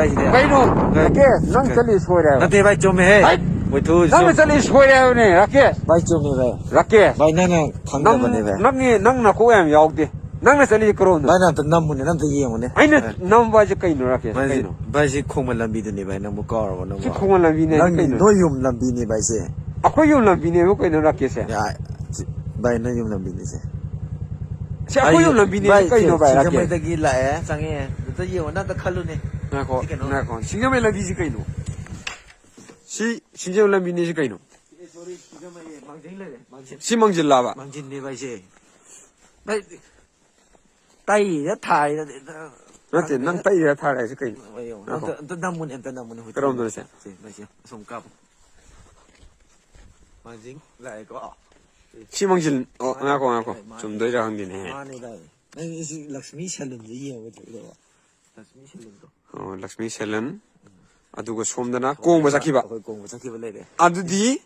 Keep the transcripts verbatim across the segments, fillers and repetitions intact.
ꯀꯩꯅꯣ? ꯔꯥꯀꯦꯁ, ꯅꯪ ꯆꯠꯂꯤ ꯁꯣꯏꯔꯦ ꯍꯥꯏꯕ꯫ ꯅꯠꯇꯦ ꯚꯥꯏ, ꯆꯨꯝꯃꯦꯍꯦ꯫ ꯍꯥꯏꯠ! ꯃꯣꯏꯊꯨ ꯅꯪꯅ ꯆꯨꯝ- ꯆꯠꯂꯤ ꯁꯣꯏꯔꯦ ꯍꯥꯏꯕꯅꯦ, ꯔꯥꯀꯦꯁ꯫ ꯚꯥꯏ, ꯆꯨꯝꯃꯦ ꯚꯥꯏ꯫ ꯔꯥꯀꯦꯁ꯫ ꯚꯥꯏ, ꯅꯪꯅ ꯈꯪꯗꯕꯅꯦ ꯅꯪ, ꯚꯥꯏ꯫ ꯅꯪꯒꯤ, ꯅꯪ ꯅꯀꯣꯛ ꯌꯥꯝ ꯌꯥꯎꯗꯦ꯫ ꯅꯪꯅ ꯆꯠꯂꯤ ꯀꯔꯣꯝꯗꯣ? ꯚꯥꯏ, ꯅꯪ ꯑꯝꯇ ꯅꯝꯃꯨꯅꯦ, ꯅꯪ ꯑꯝꯇ ꯌꯦꯡꯉꯨꯅꯦ꯫ ꯑꯩꯅ ꯚꯥꯏ꯫ ꯅꯝꯕ ꯍꯥꯏꯁꯦ ꯀꯩꯅꯣ, ꯔꯥꯀꯦꯁ? ꯚꯥꯏ, ꯀꯩꯅꯣ? ꯚꯥꯏ, ꯁꯤ ꯈꯣꯡꯕ ꯂꯝꯕꯤꯗꯨꯅꯦ ꯚꯥꯏ, ꯅꯪꯕꯨ ꯀꯥꯎꯔꯕꯣ ꯅꯪꯕꯨ? ꯁꯤ ꯈꯣꯡꯕ ꯂꯝꯕꯤꯅꯦ ꯍꯥꯏꯁꯦ ꯅꯪ ꯀꯩꯅꯣ? ꯅꯣꯏ ꯌꯨꯝ ꯂꯝꯕꯤꯅꯦ ꯚꯥꯏ ꯁꯦ꯫ ꯑꯩꯈꯣꯏ ꯌꯨꯝ ꯂꯝꯕꯤꯅꯦꯕ ꯀꯩꯅꯣ, ꯔꯥꯀꯦꯁꯁꯦ? ꯌꯥ, ꯁꯤ, ꯚꯥꯏ, ꯅꯣꯏ ꯌꯨꯝ ꯂꯝꯕꯤꯅꯦ ꯁꯦ꯫ ꯁꯤ ꯑꯩꯈꯣꯏ ꯑꯩ, ꯌꯨꯝ ꯂꯝꯕꯤꯅꯦ ꯚꯥꯏ, ꯀꯩꯅꯣ ꯁꯤ ꯚꯥꯏ, ꯔꯥꯀꯦꯁ? ꯁꯤꯡꯖꯃꯩꯗꯒꯤ ꯂꯥꯛꯑꯦ, ꯆꯪꯉꯛꯑꯦ꯫ ꯑꯝꯇ ꯌꯦꯡꯉꯣ, ꯅꯪ ꯑꯝꯇ ꯈꯜꯂꯨꯅꯦ꯫ ꯉꯥꯏꯈꯣ, ꯁꯤ ꯀꯩꯅꯣ? ꯉꯥꯏꯈꯣ꯫ ꯁꯤꯡꯖꯃꯩ ꯂꯝꯕꯤꯁꯤ ꯀꯩꯅꯣ? ꯁꯤ ꯁꯤꯡꯖꯃꯩ ꯂꯝꯕꯤꯅꯦ ꯁꯤ ꯀꯩꯅꯣ? ꯑꯦ, sorry, ꯁꯤꯡꯖꯃꯩ, ꯃꯥꯡꯖꯤꯡ ꯂꯩꯔꯦ, ꯃꯥꯡꯖꯤꯡ꯫ ꯁꯤ ꯃꯥꯡꯖꯤꯜꯂꯕ? ꯃꯥꯡꯖꯤꯟꯅꯦ ꯚꯥꯏ ꯁꯦ꯫ ꯚꯥꯏ, ꯇꯩꯔꯤꯔ ꯊꯥꯔꯤꯔꯗꯤ ꯅꯠꯇꯦ, ꯈꯪꯗꯦ꯫ ꯅꯪ ꯇꯩꯔꯤꯔ ꯊꯥꯔꯤꯔ ꯍꯥꯏꯁꯦ ꯀꯩꯅꯣ? ꯍꯣꯏ, ꯌꯦꯡꯉꯣ꯫ ꯉꯥꯏꯈꯣ꯫ ꯑꯝꯇ, ꯑꯝꯇ ꯅꯝꯃꯨꯅꯦ, ꯑꯝꯇ ꯅꯝꯃꯨꯅꯦ ꯍꯧꯖꯤꯛ꯫ ꯀꯔꯝꯕꯅꯣ ꯁꯦ? ꯁꯦ, ꯚꯥꯏ, ꯁꯦ, ꯑꯁꯣꯝ ꯀꯥꯞꯄꯣ꯫ ꯃꯥꯡꯖꯤꯡ ꯂꯥꯛꯑꯦꯀꯣ꯫ ꯁꯤ ꯃꯥꯡꯖꯤꯟ-, ꯑꯣ, ꯃꯥꯅꯦ, ꯉꯥꯏꯈꯣ, ꯉꯥꯏꯈꯣ꯫ ꯃꯥꯅꯦ, ꯃꯥꯅꯦ꯫ ꯆꯨꯝꯗꯣꯏꯔꯥ ꯈꯪꯗꯦꯅꯦꯍꯦ꯫ ꯃꯥꯅꯦ, ꯚꯥꯏ꯫ ꯅꯪ ꯁꯤ ꯂꯛꯁꯃꯤ ꯁꯦꯂꯨꯟꯁꯦ ꯌꯦꯡꯉꯒ ꯊꯣꯛꯏꯔꯕ? ꯂꯛꯁꯃꯤ ꯁꯦꯂꯨꯟꯗꯣ꯫ ꯑꯣ, ꯂꯛꯁꯃꯤ ꯁꯦꯂꯨꯟ꯫ ꯑꯗꯨꯒ ꯁꯣꯝꯗꯅ ꯀꯣꯡꯕ ꯆꯠꯈꯤꯕ꯫ ꯑꯩꯈꯣꯏ ꯀꯣꯡꯕ ꯆꯠꯈꯤꯕ ꯂꯩꯔꯦ꯫ ꯑꯗꯨꯗꯤ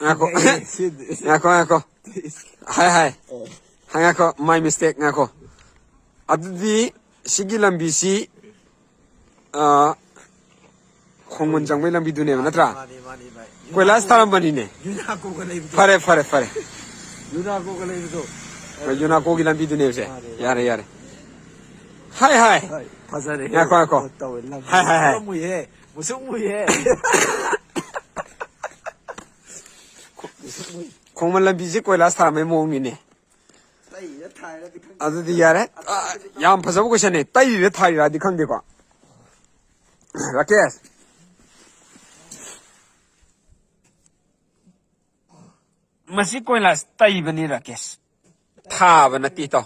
ꯉꯥꯏꯈꯣ꯫ ꯑꯦ, ꯁꯤ-, ꯉꯥꯏꯈꯣ, ꯉꯥꯏꯈꯣ꯫ ꯍꯥꯏ, ꯍꯥꯏ꯫ ꯑꯣ꯫ ꯍꯥꯏ, ꯉꯥꯏꯈꯣ, my mistake, ꯉꯥꯏꯈꯣ꯫ ꯑꯗꯨꯗꯤ ꯁꯤꯒꯤ ꯂꯝꯕꯤꯁꯤ, ꯑ, ꯈꯣꯡꯃꯟ ꯆꯪꯕꯩ ꯂꯝꯕꯤꯗꯨꯅꯦꯕ, ꯅꯠꯇ꯭ꯔꯥ? ꯃꯥꯅꯤ, ꯃꯥꯅꯤ, ꯚꯥꯏ꯫ ꯀꯣꯏꯂꯥꯁ ꯊꯥꯔꯝꯕꯅꯤꯅꯦ꯫ ꯌꯨꯅꯥꯀꯣꯒ ꯂꯩꯕꯗꯣ꯫ ꯐꯔꯦ, ꯐꯔꯦ, ꯐꯔꯦ꯫ ꯌꯨꯅꯥꯀꯣꯒ ꯂꯩꯕꯗꯣ꯫ ꯍꯣꯏ, ꯌꯨꯅꯥꯀꯣꯒꯤ ꯂꯝꯕꯤꯗꯨꯅꯦꯕꯁꯦ꯫ ꯃꯥꯅꯤ, ꯃꯥꯅꯤ꯫ ꯌꯥꯔꯦ, ꯌꯥꯔꯦ꯫ ꯍꯥꯏ, ꯍꯥꯏ꯫ ꯍꯣꯏ, ꯐꯖꯔꯦ꯫ ꯉꯥꯏꯈꯣ, ꯉꯥꯏꯈꯣ꯫ ꯇꯧꯋꯦ, ꯂꯝ ꯍꯥꯏ, ꯍꯥꯏ, ꯍꯥꯏ꯫ ꯃꯨꯁꯨꯛ ꯃꯨꯏꯌꯦ꯫ ꯃꯨꯁꯨꯛ ꯃꯨꯏꯌꯦ꯫ ꯈꯣꯡꯃꯟ ꯂꯝꯕꯤꯁꯦ ꯀꯣꯏꯂꯥꯁ ꯊꯥꯔꯝꯕꯩ ꯃꯑꯣꯡꯅꯤꯅꯦ꯫ ꯇꯩꯔꯤꯔ ꯊꯥꯏꯔꯗꯤ ꯈꯪꯗꯦ꯫ ꯑꯗꯨꯗꯤ ꯌꯥꯔꯦ꯫ ꯑ, ꯌꯥꯝ ꯐꯖꯕ questionꯅꯦ꯫ ꯇꯩꯔꯤꯔ ꯊꯥꯔꯤꯔꯗꯤ ꯈꯪꯗꯦꯀꯣ꯫ ꯔꯥꯀꯦꯁ꯫ ꯃꯁꯤ ꯀꯣꯏꯂꯥꯁ ꯇꯩꯕꯅꯤ, ꯔꯥꯀꯦꯁ꯫ ꯊꯥꯕ ꯅꯠꯇꯦ, ꯏꯇꯥꯎ꯫